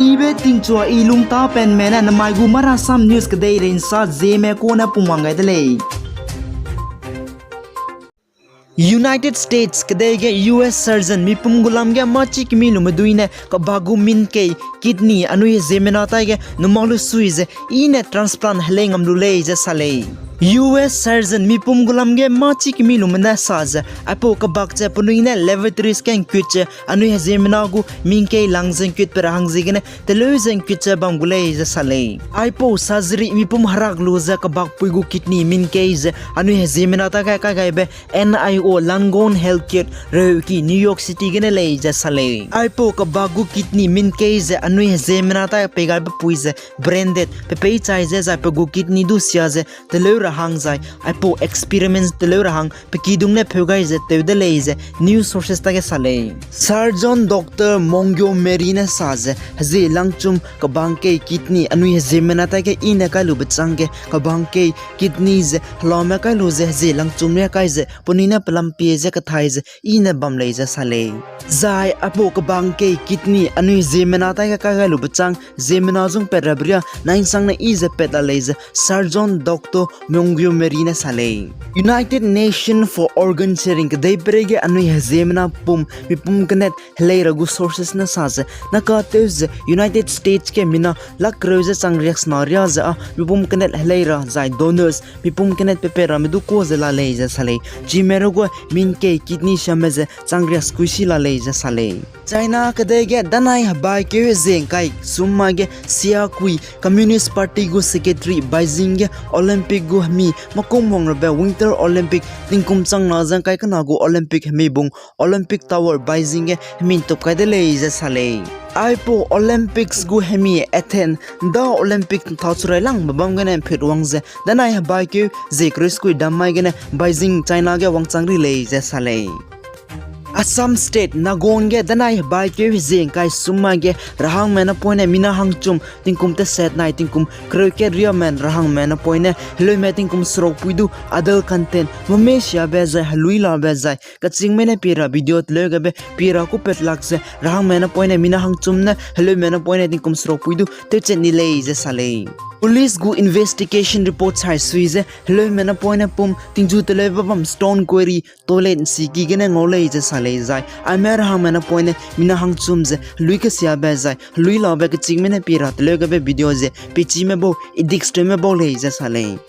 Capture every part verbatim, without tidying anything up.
Ibe tingchua i lungtapenme ne namai gu Marasam News kedeirei nsa zieme kune pungwang gai de lei. United States kedei ge U S surgeon mipum gu lam ge mâchi kemi lume dui ne kebak gu minkei, kidney, anui heziemena tai ge numak lu sui ze i ne transplant helei ngam lu lei ze sa lei. U S surgeon mipum gu lam ge mâchi kemi lume ne sa ze, aipau kebak ze penui ne laboratories ge ngkut ze anui heziemena gu minkei lang ze ngkut pe ra hang ziegene teleu ze ngkut ze bam gu lei ze sa lei. Aipau surgery mipum herak lu ze kebakpui gu kidney, minkei ze anui heziemena ta ge kai gaibe N I O, Langone Healthcare reuki New York City gene lei ze sa lei. Aipau kebak gu kidney, minkei ze anui heziemena ta pei gaibe pui ze branded pe pei chai ze zai pe gu kidney du sia ze teleu ra hang zai aipau experiments teleu ra hang pe kidung ne pheu gai ze tew de lei ze news sources ta ge sa lei. Surgeon Doctor Montgomery ne sa ze, hezie langchum kebangkei kidney anui heziemena ta ge i ne kai lube chang ge kebangkei kidney ze helame kai lu ze hezie langchum ria kai ze penui ne pelam pie ze kathai ze i ne bam lei ze sa lei. Zai aipau kebangkei kidney anui heziemena ta ge kai gai lube chang ziemmena zung pat rabe ria nainsang ne i ze pat la lei ze Surgeon Doctor Montgomery ne sa lei. United Nation for Organ Sharing kedei perei ge anui heziemmena pum mipum kenet helei ra gu sources ne sa ze, naka tew ze United States ge mina lak kereu ze chang riaksena ria ze â mipum kenet helei ra zai donors mipum kenet pepe ramme du ka ze la lei ze sa lei. Chime rugu minkei, kidney siame ze chang riakskui si la lei ze sa lei. China kedei ge danai hebaikeu hezie ngkai sum mai ge siakui Communist Party gu secretary Beijing ge Olympic gu hemi makum wang rabe Winter Olympic tingkum changna ze ngkai kena gu Olympic hemi bung Olympic Tower Beijing ge hemi ntup kai de lei ze sa lei. Aipau Olympics gu hemi Athens nda Olympic nthau churai langbe bam gene mphit wang ze danai hebaikeu zie kereuskui dam mai gene Beijing, China ge wangchang ri lei ze sa lei. Assam State Nagaon ge danai hebaikeu hezie ngkai sum mai ge rahangme napoine mina hangchum tingkum teset nai tingkum kereu kat riame rahangme napoine heleume tingkum serukpui du adult content mame siabe zai heluilabe zai kechîngme ne pie ra video teleu gabe pie ra kupat lak ze rahangme napoine mina hangchum ne heleume napoine tingkum serukpui du tewchat ni lei ze sa lei. Police gu investigation report sai sui ze heleume napoine pum tingchu teleube bam stone quarry toilet nsiki gene ngau lei ze sa lei zai aime rahangme napoine mina hangchum ze helui kesiabe zai heluilabe kechîngme ne pie ra teleu gabe video ze pechime bau edit tewme bau lei ze sa lei.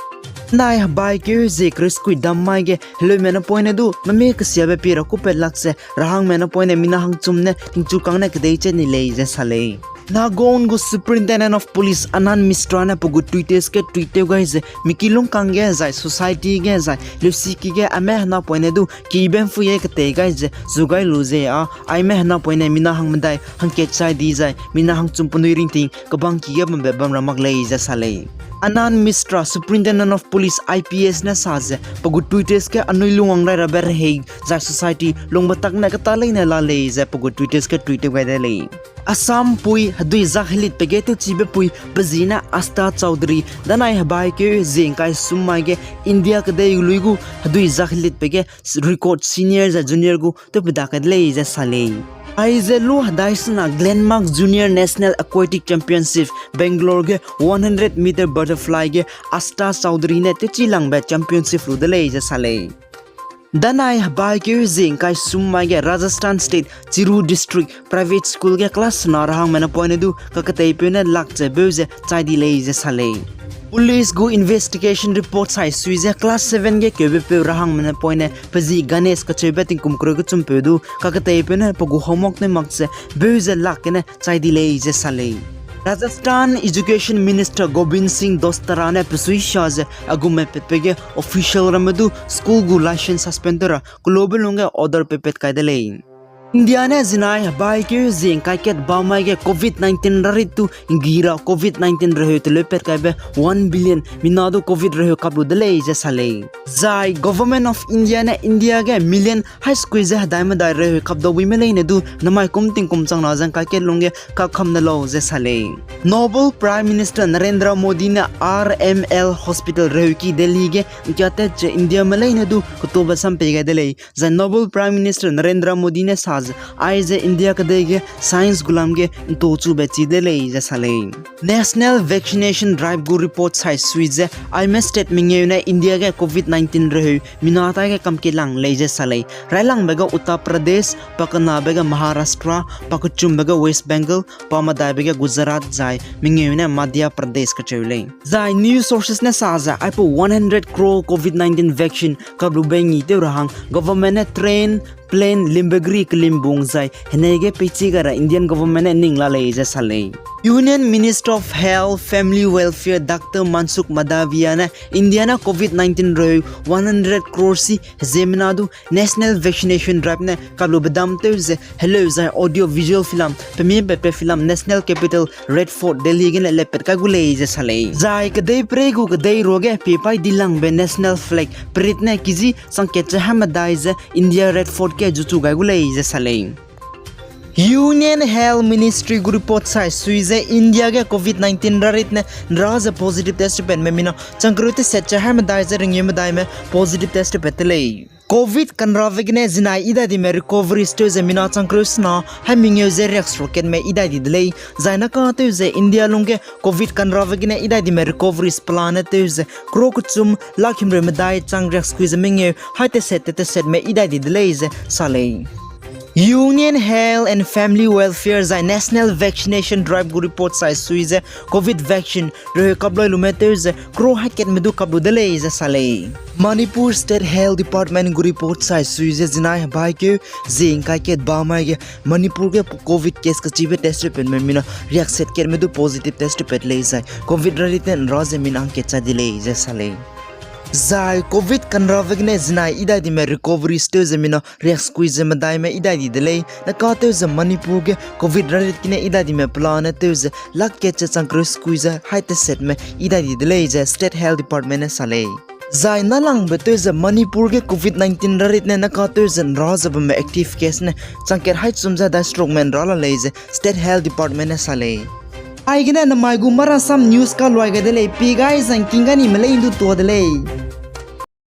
Nai hebaikeu zie kereuskui dam mai ge heleume napoine du mame kesiabe pie ra kupat lak ze rahangme napoine mina hangchum ne tingchu kang ne kedei chat ni lei ze sa lei. Nagaon gu Superintendent of Police Anand Mishra ne pe gu Twitter ge tweet tew gai ze miki lungkang ge zai society ge zai leusiki ge aime henapoine du kibe mfui e ketei gai ze zu gai lu ze â aime henapoine mina hangmedai hangkat chai di zai mina hangchum penui ringting kebangki ge bambe bam ra mak lei ze sa lei. Anand Mishra, Superintendent of Police, I P S ne sa ze pe gu Twitter ge anui lungwang rai rabe rehei zai society lungbe tak ne keta leine la lei ze pe gu Twitter ge tweet tew gai de lei. Assam pui hedui zak helitbe ge tewchibe pui pe zi ne Asta Chowdhury danai hebaikeu hezie ngkai sum mai ge India kedei lui gu hedui zak helitbe ge record senior zai junior gu tewpeda kai de lei ze sa lei. Aize lu hedai sena Glenmark Junior National Aquatic Championship Bangalore ge one hundred meter butterfly ge Asta Chowdhury ne tewchilangbe championship lu de lei ze sa lei. Danai hebaikeu hezie ngkai sum mai ge Rajasthan State Churu District Private School ge class sena rahangme napoine du kaketeipeu ne lak ze beu ze chai di lei ze sa lei. Police gu investigation report sai sui ze class seven ge keubepeu rahangme napoine pe zi Ganesh kacheube tingkum kereu kechumpeu du kaketeipeu ne pe gu homework ne mak ze beu ze lak gene chai di lei ze sa lei. Rajasthan Education Minister Gobind Singh Dostara ne pe suisia ze agume petpe ge official ramme du school gu license suspend tew ra kelube lungge order pepat kai de lei. India ne zinai hebaikeu hezie ngkai kat bam mai ge covid nineteen rarit tu nggi ra covid nineteen reheu teleu pat kaibe one billion mina du covid reheu kap lu de lei ze sa lei. Zai Government of India ne India ge million haisukui ze hedai medai reheu kap dau buime leine du namai kum tingkum changna ze ngkai kat lungge kap kam ne lau ze sa lei. Noble Prime Minister Narendra Modi ne R M L Hospital reheuki Delhi ge ngkiatat ze Indiame leine du ketobe sam pei gai de lei. Zai Noble Prime Minister Narendra Modi ne sa Aize India kedei ge science gu lam ge ’ntochube chi de lei ze sa lei. National Vaccination Drive gu report sai sui ze, aime state mengeu ne India ge covid nineteen reheu mina tai ge kam kelang lei ze sa lei. Railangbe ge Uttar Pradesh, pa kenabe ge Maharashtra, pa kechumbe ge West Bengal, pa medaibe ge Gujarat zai mengeu ne Madhya Pradesh kacheu lei. Zai news sources ne sa ze, aipau one hundred crore covid nineteen vaccine kaplube ngi tew ra hang government ne train, plane, limbegri kelimbung zai henei ge peichi gai ra Indian government ne ning la lei ze sa lei. Union Minister of Health, Family Welfare, Doctor Mansukh Mandaviya ne India ne covid nineteen reu one hundred crore si heziemmena du National Vaccination Drive ne kaplube dam tew ze heleu zai audio visual film, pemie pepe film National Capital, Red Fort, Delhi gene lepat kai gu lei ze sa lei. Zai kedei prei gu kedei ruage pie paî dilangbe national flag perit ne kiji changkat che hai medai ze India Red Fort ge zuchu gai gu lei ze sa lei. Union Health Ministry gu report sai sui ze India ge covid nineteen rarit ne nra ze positive test tepatme mina changkereu teset che hai medai ze rengeu medaime positive test tepat te lei. Covid kanrave gene zinai idai dime recoveries tew ze mina changkereu sena hai mengeu ze riaksrua katme idai di de lei. Zai naka tew ze India lungge covid kanrave gene idai dime recoveries pelane tew ze crore kechum lakh himreu medai chang riaksekui ze mengeu hai teset te tesetme idai di de lei ze sa lei. Union Health and Family Welfare zai National Vaccination Drive gu report sai sui ze covid vaccine reheu kaploi lume tew ze crore hai katme du kaplu de lei ze sa lei. Manipur State Health Department gu report sai sui ze zinai hebaikeu zie ngkai kat ba mai ge Manipur ge covid case kachibe test tepatme mina riakset katme du positive test tepat lei zai covid rarit ne nra ze mina hangkat chai di lei ze sa lei. Zai covid kanrave gene zinai idai dime recoveries tew ze mina riaksekui ze medaime idai di de lei. Naka tew ze Manipur ge covid rarit gene idai dime pelane tew ze lakh kat che changkereu sekui ze hai tesetme idai di de lei ze State Health Department ne sa lei. Zai nalangbe tew ze Manipur ge covid nineteen rarit ne naka tew ze nra ze bamme active case ne changkat hai chum ze dai stroke me nra la lei ze State Health Department ne sa lei. Aigene namai gu Marasam News kaluai gai de lei, pie gai zangking gai nime lei ndu tua de lei.